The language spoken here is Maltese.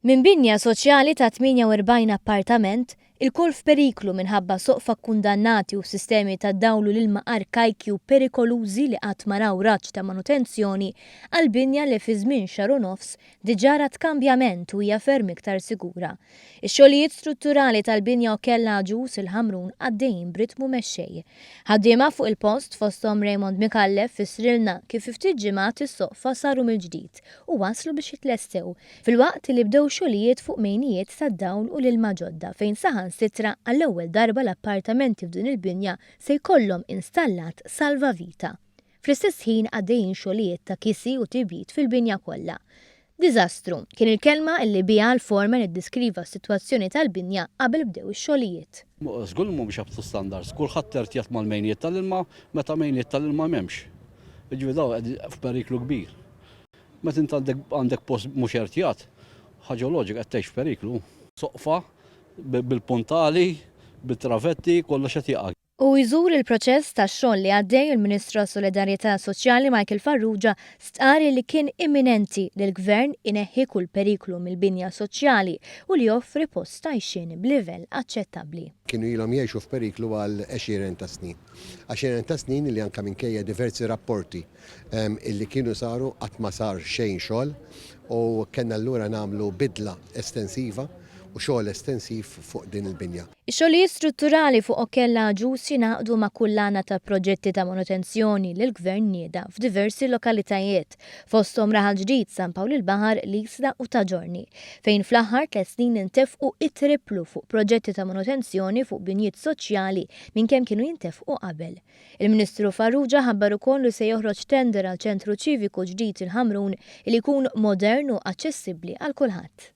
Minn binja soċjali ta' 48 appartament, ilkoll f'periklu minħabba soqfa kkundannati u sistemi ta' dawl u l-ilma arkajki u perikolużi li qatt ma raw raġġ ta' manutenzjoni, għal binja li fi żmien xahar u nofs diġà rat kambjament u hija ferm iktar sigura. Ix-xogħlijiet strutturali tal-binja Okella Agius il-Ħamrun għaddejjin b'ritmu mexxej. Ħaddiema fuq il-post, fosthom Raymond Micallef, fissrilna kif fi ftit ġimgħat is-soqfa saru mill-ġdid u waslu biex jitlestew, filwaqt li bdew xogħlijiet fuq mejnijiet tad-dawl u l-ilma ġodda fejn saħansitra għall-ewwel darba l-appartamenti f'din il-binja se jkollhom installat salvavita. Fl-istess ħin għaddejjin xogħlijiet ta' kisi u tibjid fil-binja kollha. Diżastru, kien il-kelma li biha l-foreman iddiskriva s-sitwazzjoni tal-binja qabel bdew ix-xogħlijiet. Żgur li mhumiex up to standards. Kulħadd irid jgħadd mal-mejnijiet tal-ilma meta mejnijiet tal-ilma m'hemmx. Jiġifieri dawn qegħdin f'periklu kbir. Meta int għandek għandek post mhux ertjat, ħaġa loġika qed tgħix f'periklu. Soqfa bil-puntali, bit-travetti, kollox qed jaqa'. U jżur il-proċess tax-xogħol li għaddej, il-Ministru għas-Solidarjetà Soċjali Michael Farrugia stqarr li kien imminenti li l-Gvern ineħħi kull periklu mill-binja soċjali u li joffri post t'għajxien b'livell aċċettabbli. Kienu ilhom jgħixu f'periklu għal għexieren ta' snin. Għexieren ta' snin li anke minkejja diversi rapporti illi kienu saru qatt ma sar xejn xogħol u kellna allura nagħmlu bidla estensiva u xogħol estensiv fuq din il-binja. Ix-xogħlijiet strutturali fuq Okella Agius jingħaqdu ma' kullana ta' proġetti ta' manutenzjoni li l-Gvern nieda f'diversi lokalitajiet, fosthom Raħal Ġdid, San Pawl il-Baħar, l-Isla u Ta' Ġorni, fejn fl-aħħar tliet snin intefqu it-tripplu fuq proġetti ta' manutenzjoni fuq binjiet soċjali minn kemm kienu jintefqu qabel. Il-Ministru Farrugia ħabbar ukoll li se joħroġ tender għal ċentru ċiviku ġdid il-Ħamrun li jkun modern u aċċessibbli għal kulħadd.